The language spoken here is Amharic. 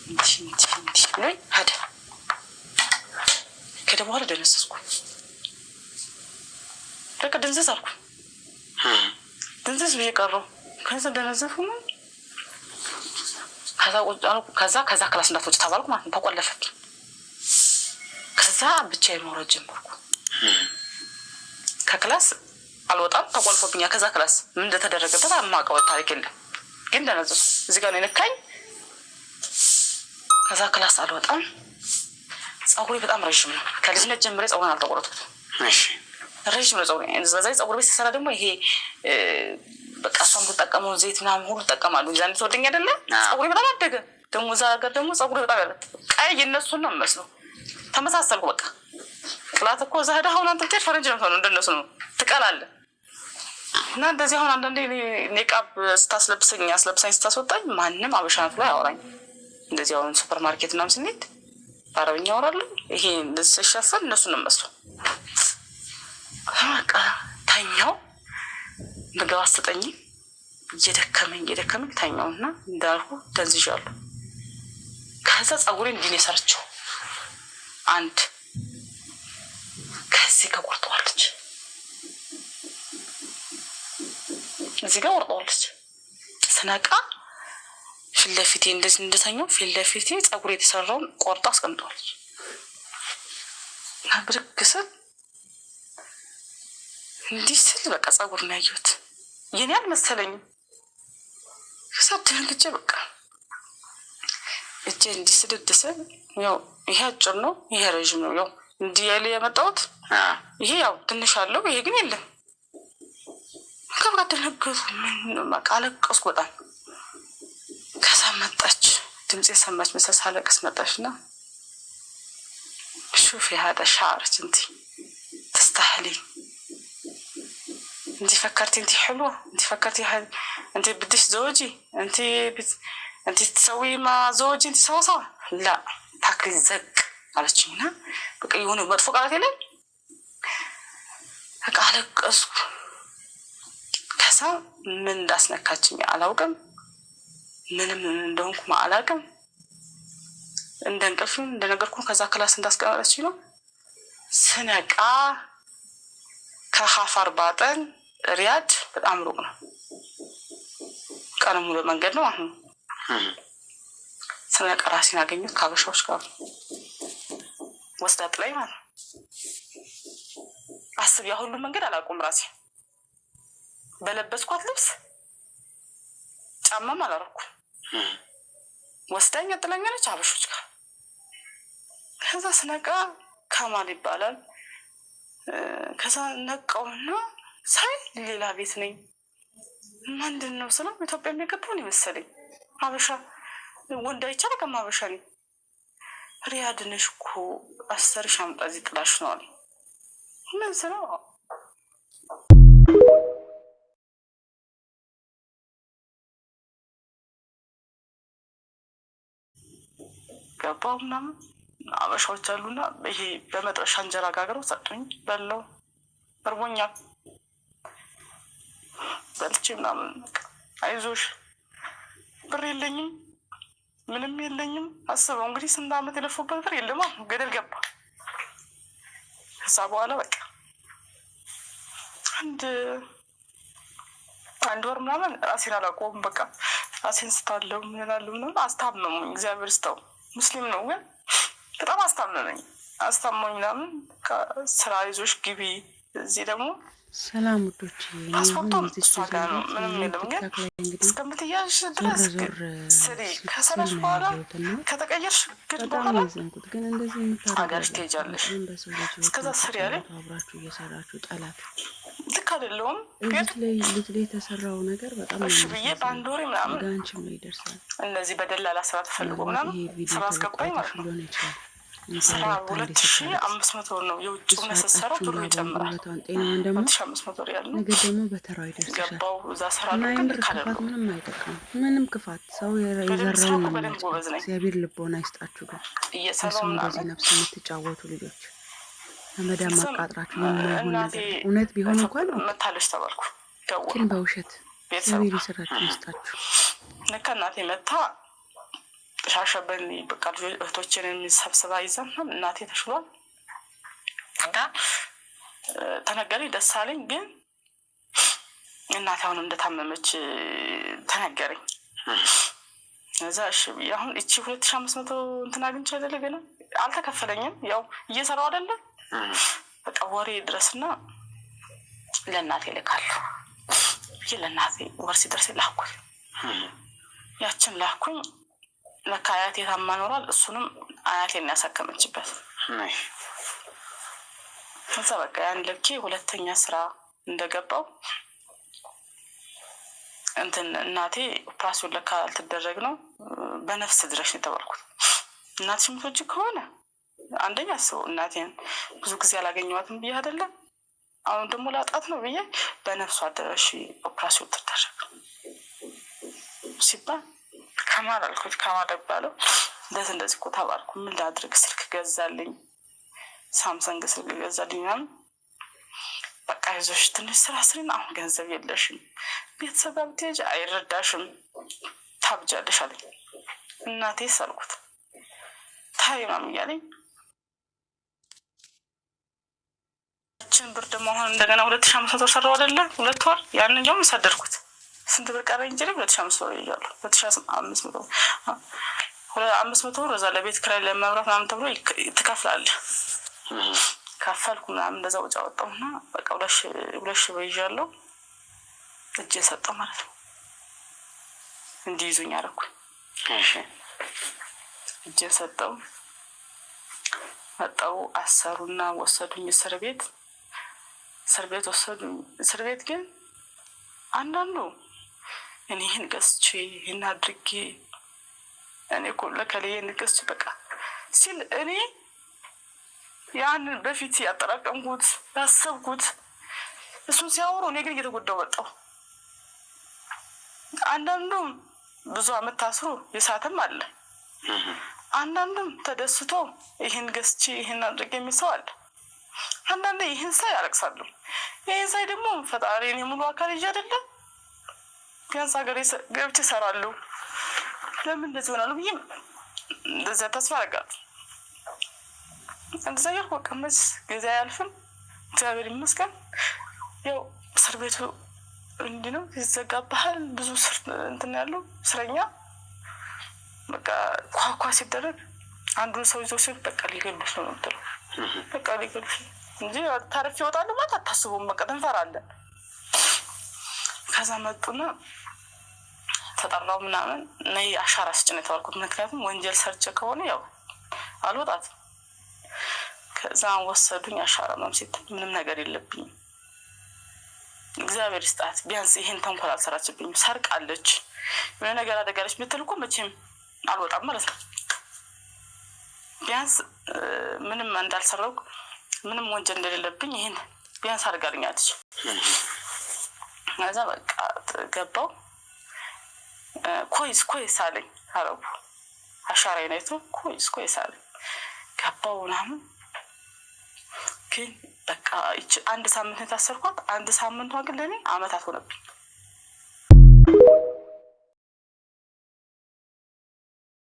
እንዲህ እንዲህ እንዲህ ብሎኝ ሄደ። ከደ በኋላ ደነዘዝኩ። በቃ ድንዝዝ አልኩ። ድንዝዝ ብዬ ቀረሁ። ከዛ ደነዘዝኩ። ከዛ ቁጭ አልኩ። ከዛ class እንዳትወጪ ተባልኩ ማለት ነው። ተቆለፈብኝ። ከዛ ብቻዬን መውረድ ጀመርኩ። ከ class አልወጣም፣ ተቆልፎብኛል። ከዛ class ምን እንደተደረገበት የማውቀው ታሪክ የለም፣ ግን ደነዘዝኩ። እዚህ ጋር ነው የነካኝ። ከዛ class አልወጣም። ፀጉሬ በጣም ረዥም ነው። ከልጅነት ጀምሬ ፀጉሬን አልተቆረጥኩትም። ረዥም ነው ፀጉሬ። እዛ ፀጉር ቤት ስሰራ ደግሞ ይሄ በቃ እሷ የምትጠቀመውን ዘይት ምናምን ሁሉ እጠቀማለሁ። እዛ እንድትወደኝ አይደለ? ፀጉሬ በጣም አደገ። ደግሞ እዛ ሀገር ደግሞ ፀጉሬ በጣም ያለ ቀይ እነሱን ነው የምመስለው። ተመሳሰልኩ በቃ። ቅላት እኮ እዛ ሄደህ አሁን አንተ ብትሄድ ፈረንጅ ነው የምትሆነው። እንደነሱ ነው ትቀላለህ። እና እንደዚህ አሁን አንዳንዴ ኒቃብ ስታስለብሰኝ አስለብሳኝ ስታስወጣኝ ማንም አበሻ ናት ላይ አወራኝ። እንደዚህ አሁን ሱፐር ማርኬት ምናምን ስንሄድ በአረብኛ አወራለሁ። ይሄ እንደዚህ ስሸፈን እነሱን ነው የምመስለው። በቃ ተኛው። ምግብ አስጠኝ እየደከመኝ እየደከመኝ ተኛው እና እንዳልኩ ደንዝዣለሁ። ከዛ ፀጉሬ እንዲህ ነው የሰረችው። አንድ ከዚህ ጋር ቆርጠዋለች፣ እዚህ ጋር ቆርጠዋለች። ስነቃ ፊት ለፊቴ እንደዚህ እንደተኛው ፊት ለፊቴ ፀጉሬ የተሰራውን ቆርጣ አስቀምጠዋለች። እና ብድግ ስል እንዲህ ስል በቃ ፀጉር ነው ያየሁት። የኔ አልመሰለኝም። ከዛ ደንግጬ በቃ እጄ እንዲህ ስድድ ስል ያው ይሄ አጭር ነው፣ ይሄ ረዥም ነው። ያው እንዲህ ያለ የመጣሁት ይሄ ያው ትንሽ አለው፣ ይሄ ግን የለም። ከበቃ ደነገጥኩ። በቃ አለቀስኩ በጣም። ከዛ መጣች፣ ድምፅ የሰማች መሰል ሳለቅስ መጣች እና شوفي هذا شعرك انتي تستاهلي انتي فكرتي انتي حلوة انتي فكرتي انتي بدش زوجي انتي انتي تسوي مع زوجي انتي سوا سوا لا ታክሊ ዘቅ አለችኝና በቃ የሆነ መጥፎ ቃላት የለም። በቃ አለቀስኩ። ከዛ ምን እንዳስነካችኝ አላውቅም። ምንም እንደሆንኩ አላውቅም። እንደ እንቅልፍ እንደነገርኩ ከዛ class እንዳስቀመጠችኝ ነው ስነቃ ከሀፋር ባጠን ሪያድ በጣም ሩቅ ነው። ቀን ሙሉ መንገድ ነው። አሁን ስነቃ ራሴን አገኘሁት ከአበሻዎች ጋር ወስዳ ጥላኝ ማለት ነው። አስብ፣ ያ ሁሉ መንገድ አላውቅም። ራሴ በለበስኳት ልብስ ጫማም አላረኩም። ወስዳኝ ጥላኛለች አበሾች ጋር። ከዛ ስነቃ ከማል ይባላል። ከዛ ነቃውና ሳይ ሌላ ቤት ነኝ። ምንድን ነው ስለው ኢትዮጵያ የሚገባውን የመሰለኝ አበሻ ወንድ አይቻል ከም አበሻ ነኝ። ሪያድ ነሽ እኮ 10 ሻምጣ እዚህ ጥላሽ ነው አለኝ። ምን ስለው ገባው ምናምን አበሻዎች አሉና ይሄ በመጥበሻ እንጀራ ጋግረው ሰጡኝ። በላው፣ እርቦኛል። በልቼ ምናምን አይዞሽ ብር የለኝም ምንም የለኝም። አስበው እንግዲህ ስንት ዓመት የለፉበት ብር የለም፣ ገደል ገባ። ከዛ በኋላ በቃ አንድ አንድ ወር ምናምን ራሴን አላቆም። በቃ ራሴን ስታለው ምን እላለሁ ምናምን አስታመሙኝ። እግዚአብሔር ስተው ሙስሊም ነው ግን በጣም አስታመመኝ። አስታመሙኝ ምናምን ስራ ይዞሽ ግቢ። እዚህ ደግሞ ሰላም ውዶች፣ ፓስፖርቷን እሷ ጋር ነው፣ ምንም የለም። ግን እስከምትያዥ ድረስ ስሪ። ከሰራሽ በኋላ ከተቀየርሽ ግን በኋላ ያዘንኩት ግን እንደዚህ ሀገርሽ ትሄጃለሽ። እስከዛ ስሪ ያለኝ አብራችሁ እየሰራችሁ ጠላት ልክ አይደለሁም። ግን ልጅ ላይ የተሰራው ነገር በጣም እሺ ብዬ በአንድ ወሬ ምናምን አንቺም ላይ ይደርሳል። እነዚህ በደላላ ስራ ተፈልጎ ምናምን ስራ አስገባኝ ማለት ነው። ሊሆን ይችላል። ስራ 2500 ነው የውጭ ስትሰራው ብሩ ይጨምራል። ጤናዋን ደግሞ 2500 ሪያል ነው። ነገ ደግሞ በተራው ይደርስሻል። ገባው እዛ ስራ እና ነው ግን የምር ልክ ክፋት አይደለሁም። ምንም አይጠቅምም። ምንም ክፋት ሰው በደንብ ስራ የዘራውን እኮ ነው በደንብ የሚያጭደው። ጎበዝ ነኝ እግዚአብሔር ልቦና ይስጣችሁ። ግን እየሰራው በሰው እንደዚህ ምናምን ነፍስ የምትጫወቱ ልጆች ለመዳም ስም አቃጥራችሁ የማይሆን እናቴ ነገር እውነት ቢሆን እንኳን መታለች ተባልኩ። ግን ደወልኩ በውሸት ቤተሰብ እግዚአብሔር ጋር የስራችሁን ይስጣችሁ። ልክ እናቴ መታ ሻሸበኔ በቃ ልጆች እህቶችን ሰብስባ ይዛ ምናምን እናቴ ተሽሏል እና ተነገረኝ። ደስ አለኝ። ግን እናቴ አሁን እንደታመመች ተነገረኝ። እዛ እሺ ብዬ አሁን እቺ 2500 እንትን አግኝቼ አይደለ ገና አልተከፈለኝም። ያው እየሰራው አይደለ በቃ ወሬ ድረስና ለእናቴ እልካለሁ ብዬ ለእናቴ ወር ሲደርስ ላኩኝ። ያችን ላኩኝ። ለካ አያቴ ታማ ኖሯል። እሱንም አያቴን ያሳከመችበት። ከዛ በቃ ያን ልኬ ሁለተኛ ስራ እንደገባው እንትን እናቴ ኦፕራሲዮን ለካ ልትደረግ ነው፣ በነፍስ ድረሽ ነው የተባልኩት። እናትሽ የምትወጂ ከሆነ አንደኛ አስበው፣ እናቴን ብዙ ጊዜ አላገኘኋትም ብዬ አይደለም፣ አሁን ደግሞ ላጣት ነው ብዬ በነፍሷ ድረሽ ኦፕራሲዮን ትደረግ ሲባል ከማል አልኩት። ከማል ባለው እንደዚህ እንደዚህ እኮ ተባልኩ። ምን ላድርግ? ስልክ ገዛልኝ፣ ሳምሰንግ ስልክ ገዛልኝ ምናምን። በቃ ይዞሽ ትንሽ ስራ ስሪና፣ አሁን ገንዘብ የለሽም፣ ቤተሰብ ጋር ብትሄጂ አይረዳሽም፣ ታብጃለሽ አለኝ። እናቴስ አልኩት ታይ ምናምን እያለኝ ችን ብር ደግሞ አሁን እንደገና 2500 ሰራው አይደለ 2 ወር ያንን ጀም ሰደድኩት። ስንት ብር ቀረኝ እንጂ 2500 ይዣለሁ። 2500 500 ብር እዛ ለቤት ኪራይ ለመብራት ምናምን ተብሎ ትከፍላለህ። ከፈልኩ ምናምን እንደዛ ወጪ አወጣሁና በቃ 2000 ብር ይዣለሁ። እጄን ሰጠው ማለት ነው። እንዲይዙኝ አደረኩኝ። እጄን ሰጠው። መጣው አሰሩና ወሰዱኝ እስር ቤት። እስር ቤት ወሰዱኝ። እስር ቤት ግን አንዳንዱ እኔ ይህን ገዝቼ ይህን አድርጌ እኔ እኮ ለከሌ ይህን ገዝቼ በቃ ሲል እኔ ያንን በፊት ያጠራቀምኩት ያሰብኩት እሱን ሲያወሩ እኔ ግን እየተጎዳሁ መጣሁ። አንዳንዱም ብዙ አመት ታስሮ የሳትም አለ። አንዳንዱም ተደስቶ ይህን ገዝቼ ይህን አድርጌ የሚል ሰው አለ። አንዳንዴ ይህን ሳይ ያለቅሳሉ። ይህን ሳይ ደግሞ ፈጣሪ እኔ ሙሉ አካል ይዤ አይደለም ቢያንስ ሀገሬ ገብቼ እሰራለሁ፣ ለምን እንደዚህ ሆናሉ ብዬ እንደዚያ ተስፋ አደርጋለሁ። እንደዚያ እያልኩ በቃ መች ጊዜ አያልፍም። እግዚአብሔር ይመስገን። ያው እስር ቤቱ እንዲህ ነው ይዘጋብሃል። ብዙ እንትን ያለው እስረኛ በቃ ኳኳ ሲደረግ አንዱን ሰው ይዞ ሲል በቃ ሊገሉት ነው የምትለው። በቃ ሊገሉት ነው እንጂ ታርፍ ይወጣሉ ማለት አታስቡም። በቃ ትንፈራለን። ከዛ መጡና ተጠራው ምናምን ነይ አሻራ ስጭ ነው የተባልኩት። ምክንያቱም ወንጀል ሰርቼ ከሆነ ያው አልወጣትም። ከዛ ወሰዱኝ። አሻራ ምናምን ሲታይ ምንም ነገር የለብኝም። እግዚአብሔር ይስጣት። ቢያንስ ይሄን ተንኮል አልሰራችብኝም። ሰርቃለች፣ የሆነ ነገር አደጋለች ብትል እኮ መቼም አልወጣም ማለት ነው። ቢያንስ ምንም እንዳልሰረኩ ምንም ወንጀል እንደሌለብኝ ይሄን ቢያንስ አድርጋልኛለች። ከዛ በቃ ገባው። كويس كويس አለኝ አረቡ። አሻራዬን አይቶ كويس كويس አለኝ። ገባው ምናምን ግን በቃ አንድ ሳምንት የታሰርኳት አንድ ሳምንቷ ግን ለእኔ አመታት ሆነብኝ።